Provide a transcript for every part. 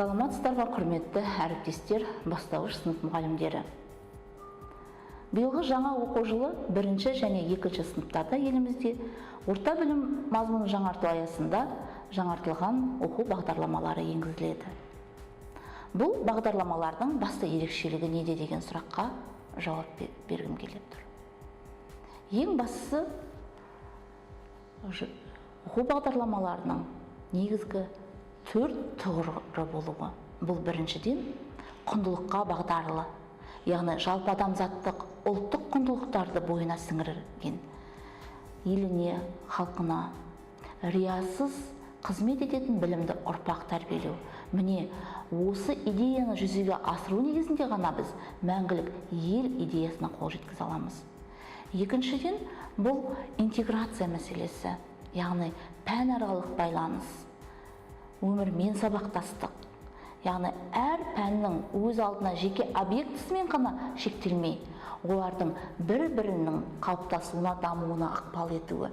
Саламатсыздар ма, құрметті әріптестер, бастауыш сынып мұғалімдері! Биылғы жаңа оқу жылы бірінші және екінші сыныптарда елімізде орта білім мазмұнын жаңарту аясында жаңартылған оқу бағдарламалары енгізіледі. Бұл бағдарламалардың басты ерекшелігі неде деген сұраққа жауап бергім келіп тұр. Ең бастысы, оқу бағдарламаларының негізгі төрт тұғыры болуы. Бұл, біріншіден, құндылыққа бағдарлы, яғни жалпы адамзаттық, ұлттық құндылықтарды бойына сіңірген, еліне, халқына риясыз қызмет ететін білімді ұрпақ тәрбиелеу. Міне, осы идеяны жүзеге асыру негізінде ғана біз мәңгілік ел идеясына қол жеткізе аламыз. Екіншіден, бұл интеграция мәселесі, яғни пәнаралық байланыс, өмірмен сабақтастық, яғни әр пәннің өз алдына жеке объектісімен ғана шектелмей, олардың бір бірінің қалыптасуына, дамуына ықпал етуі.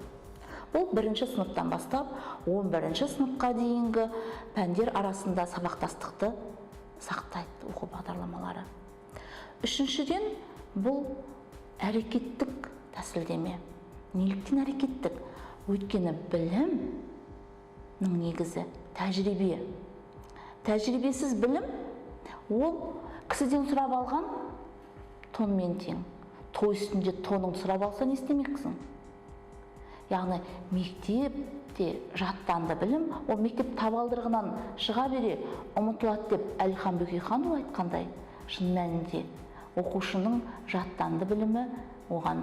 Бұл бірінші сыныптан бастап 11 сыныпқа дейінгі пәндер арасында сабақтастықты сақтайды оқу бағдарламалары. Үшіншіден, бұл әрекеттік тәсілдеме. Неліктен әрекеттік? Өйткені білімнің негізі – тәжірибе. Тәжірибесіз білім ол кісіден сұрап алған тонмен тең. Той үстінде тоныңды сұрап алса, не істемексің? Яғни мектепте жаттанды білім ол мектеп табалдырығынан шыға бере ұмытылады деп Әлихан Бөкейханұлы айтқандай, шын мәнінде оқушының жаттанды білімі оған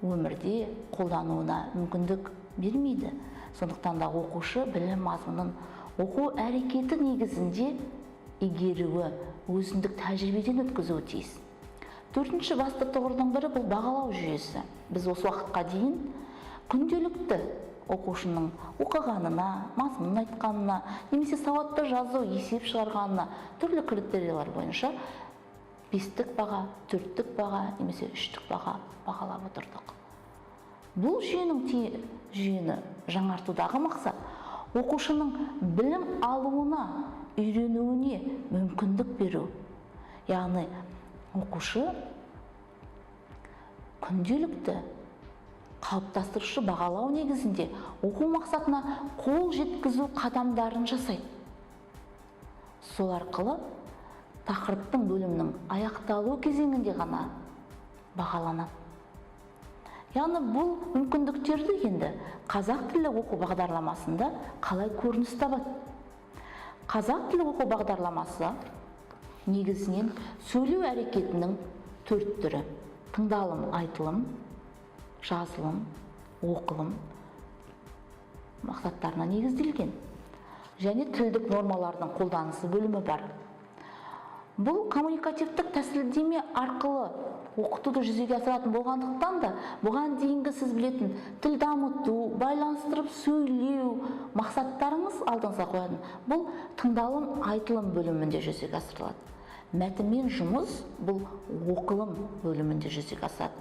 өмірде қолдануына мүмкіндік бермейді. Сондықтан да оқушы білім мазмұнын оқу әрекеті негізінде игеруі, өзіндік тәжірибеден өткізуі тиіс. Төртінші басты тұғырдың бірі – бұл бағалау жүйесі. Біз осы уақытқа дейін күнделікті оқушының оқығанына, мазмұнын айтқанына немесе сауатты жазу, есеп шығарғанына түрлі критерийлер бойынша бестік баға, төрттік баға немесе үштік баға бағалап отырдық. Бұл жүйені жаңартудағы мақсат – оқушының білім алуына, үйренуіне мүмкіндік беру. Яғни оқушы күнделікті қалыптастырушы бағалау негізінде оқу мақсатына қол жеткізу қадамдарын жасайды. Сол арқылы тақырыптың, бөлімнің аяқталу кезеңінде ғана бағаланады. Яғни бұл мүмкіндіктерді енді қазақ тілі оқу бағдарламасында қалай көрініс табады? Қазақ тілі оқу бағдарламасы негізінен сөйлеу әрекетінің төрт түрі: тыңдалым, айтылым, жазылым, оқылым мақсаттарына негізделген және тілдік нормалардың қолданысы бөлімі бар. Бұл коммуникативтік тәсілдеме арқылы оқытуды жүзеге асыратын болғандықтан да, бұған дейінгі сіз білетін тіл дамыту, байланыстырып сөйлеу мақсаттарыңыз алдыңызға қоятын, бұл тыңдалым, айтылым бөлімінде жүзеге асырылады. Мәтінмен жұмыс бұл оқылым бөлімінде жүзеге асады.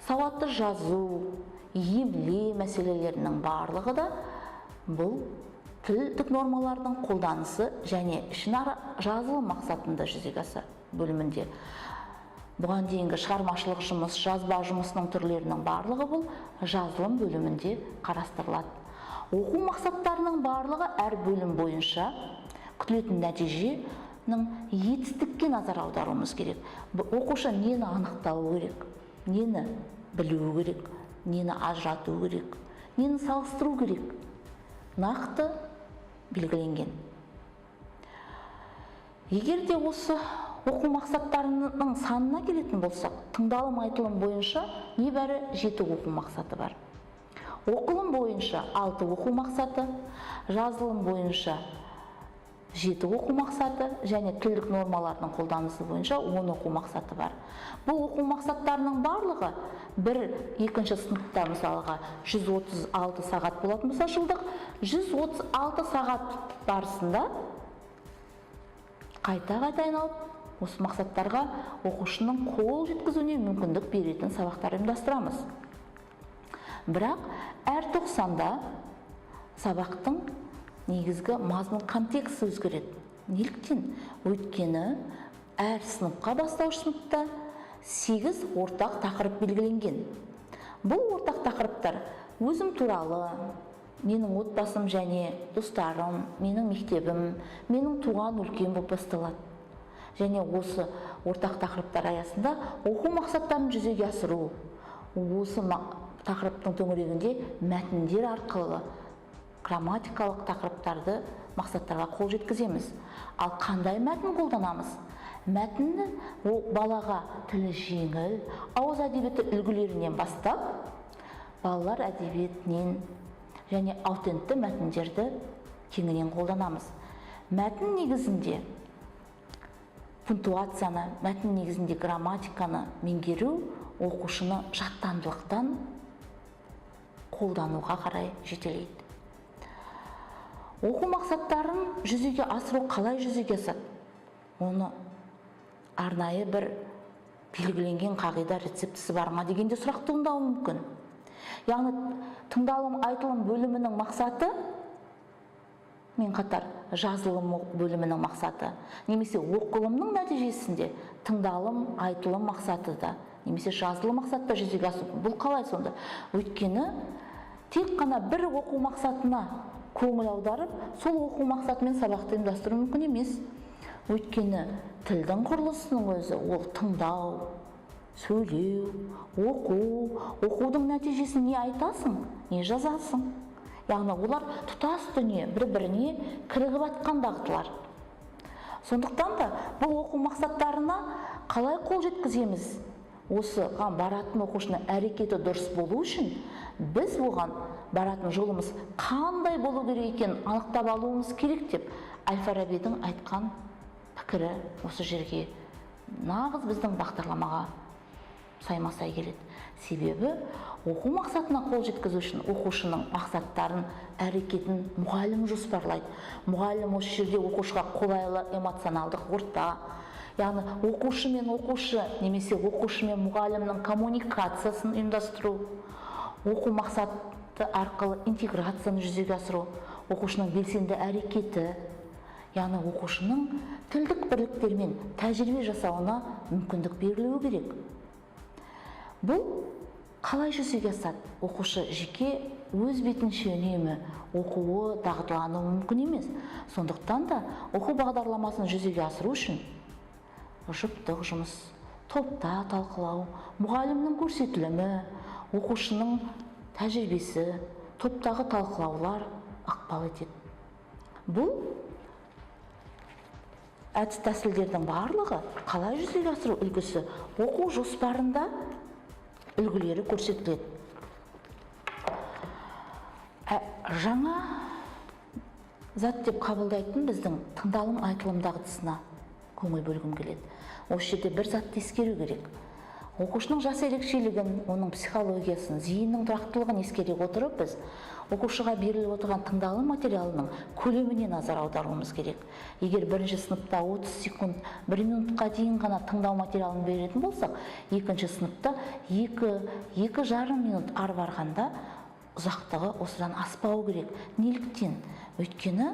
Сауатты жазу, емле мәселелерінің барлығы да бұл тілдік нормалардың қолданысы және ішінара жазылым мақсатында жүзеге асады бөлімінде. Бұған дейінгі шығармашылық жұмыс, жазба жұмысының түрлерінің барлығы бұл жазылым бөлімінде қарастырылады. Оқу мақсаттарының барлығы әр бөлім бойынша күтілетін нәтиженің етістікке назар аударуымыз керек. Оқушы нені анықтауы керек, нені білуі керек, нені ажырату керек, нені салыстыру керек, нақты белгіленген. Егер де осы оқу мақсаттарының санына келетін болсақ, тыңдалым, айтылым бойынша небәрі жеті оқу мақсаты бар, оқылым бойынша алты оқу мақсаты, жазылым бойынша жеті оқу мақсаты және тілдік нормалардың қолданысы бойынша 10 оқу мақсаты бар. Бұл оқу мақсаттарының барлығы бір екінші сыныпта, мысалға, 136 сағат болатын болса, жылдық 136 сағат барысында қайта-қайта айналып, осы мақсаттарға оқушының қол жеткізуіне мүмкіндік беретін сабақтар ұйымдастырамыз. Бірақ әр тоқсанда сабақтың негізгі мазмұн, контексі өзгереді. Неліктен? Өйткені әр сыныпқа бастауыш сыныпта 8 ортақ тақырып белгіленген. Бұл ортақ тақырыптар өзім туралы, менің отбасым және достарым, менің мектебім, менің туған өлкем болып басталады. Және осы ортақ тақырыптар аясында оқу мақсаттарын жүзеге асыру, осы тақырыптың төңірегінде мәтіндер арқылы грамматикалық тақырыптарды мақсаттарға қол жеткіземіз. Ал қандай мәтін қолданамыз? Мәтінні ол балаға тілі жеңіл, ауыз әдебиеті үлгілерінен бастап, балалар әдебиетінен және аутентті мәтіндерді кеңінен қолданамыз. Мәтін негізінде пунктуацияны, мәтін негізінде грамматиканы меңгеру оқушыны жаттандылықтан қолдануға қарай жетелейді. Оқу мақсаттарын жүзеге асыру қалай жүзеге асады? Оны арнайы бір белгіленген қағида, рецептісі бар ма дегенде сұрақ туындауы мүмкін. Яғни тыңдалым айтылым бөлімінің мақсаты мен қатар жазылым бөлімінің мақсаты, немесе оқылымның нәтижесінде тыңдалым айтылым мақсаты да, немесе жазылым мақсаты да жүзеге асу. Бұл қалай сонда? Өйткені тек қана бір оқу мақсатына көңіл аударып, сол оқу мақсатымен сабақты ұйымдастыру мүмкін емес. Өйткені тілдің құрылысының өзі ол тыңдау, сөйлеу, оқу, оқудың нәтижесін не айтасың, не жазасың. Яғни олар тұтас дүние, бір-біріне кірігіп атқан дағдылар. Сондықтан да бұл оқу мақсаттарына қалай қол жеткіземіз? Осыған баратын оқушының әрекеті дұрыс болу үшін біз оған баратын жолымыз қандай болу керек екенін анықтап алуымыз керек деп Әл-Фарабидің айтқан пікірі осы жерге нағыз біздің бағдарламаға сайма-сай келеді. Себебі оқу мақсатына қол жеткізу үшін оқушының мақсаттарын, әрекетін мұғалім жоспарлайды. Мұғалім осы жерде оқушыға қолайлы эмоционалдық орта, яғни оқушы мен оқушы немесе оқушы мен мұғалімнің коммуникациясын ұйымдастыру, оқу мақсаты арқылы интеграцияны жүзеге асыру, оқушының белсенді әрекеті, яғни оқушының тілдік бірліктермен тәжірибе жасауына мүмкіндік берілуі керек. Бұл қалай жүзеге асады? Оқушы жеке өз бетінше үнемі оқуы, дағдылануы мүмкін емес. Сондықтан да оқу бағдарламасын жүзеге асыру үшін жұптық жұмыс, топта талқылау, мұғалімнің көрсетілімі, оқушының тәжірибесі, топтағы талқылаулар ықпал етеді. Бұл әдіс тәсілдердің барлығы қалай жүзеге асыру үлгісі оқу жоспарында үлгілері көрсетіледі. Жаңа зат деп қабылдайтын біздің тыңдалым айтылым дағдысына көңіл бөлгім келеді. Осы жерде бір затты ескеру керек. Оқушының жас ерекшелігін, оның психологиясын, зейінінің тұрақтылығын ескере отырып, біз оқушыға беріліп отырған тыңдалым материалының көлеміне назар аударуымыз керек. Егер бірінші сыныпта 30 секунд, 1 минутқа дейін ғана тыңдау материалын беретін болсақ, екінші сыныпта 2-2,5 минут ары барғанда ұзақтығы осыдан аспау керек. Неліктен? Өйткені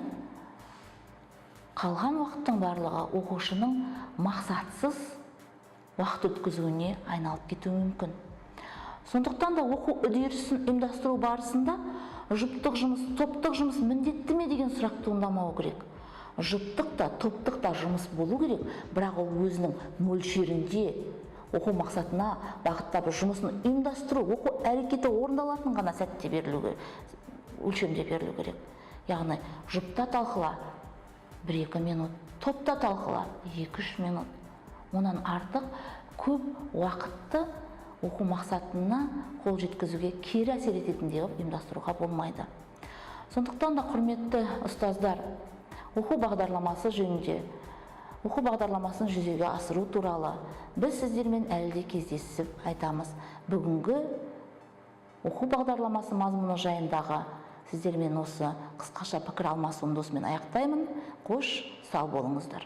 қалған уақыттың барлығы оқушының мақсатсыз уақыт өткізуіне айналып кетуі мүмкін. Сондықтан да оқу үдерісін ұйымдастыру барысында жұптық жұмыс, топтық жұмыс міндетті ме деген сұрақ туындамауы керек. Жұптық та, топтық та жұмыс болу керек, бірақ ол өзінің мөлшерінде оқу мақсатына бағыттап жұмысын ұйымдастыру, оқу әрекеті орындалатын ғана сәтте берілу керек, өлшемде берілу керек. Яғни жұпта талқыла 1-2 минут, топта талқыла 2-3 минут. Онан артық көп уақытты оқу мақсатына қол жеткізуге кері әсер ететіндей қылып ұйымдастыруға болмайды. Сондықтан да, құрметті ұстаздар, оқу бағдарламасы жөнінде, оқу бағдарламасын жүзеге асыру туралы біз сіздермен әлі де кездесіп айтамыз. Бүгінгі оқу бағдарламасы мазмұны жайындағы сіздермен осы қысқаша пікір алмасуымды осымен аяқтаймын. Қош, сау болыңыздар.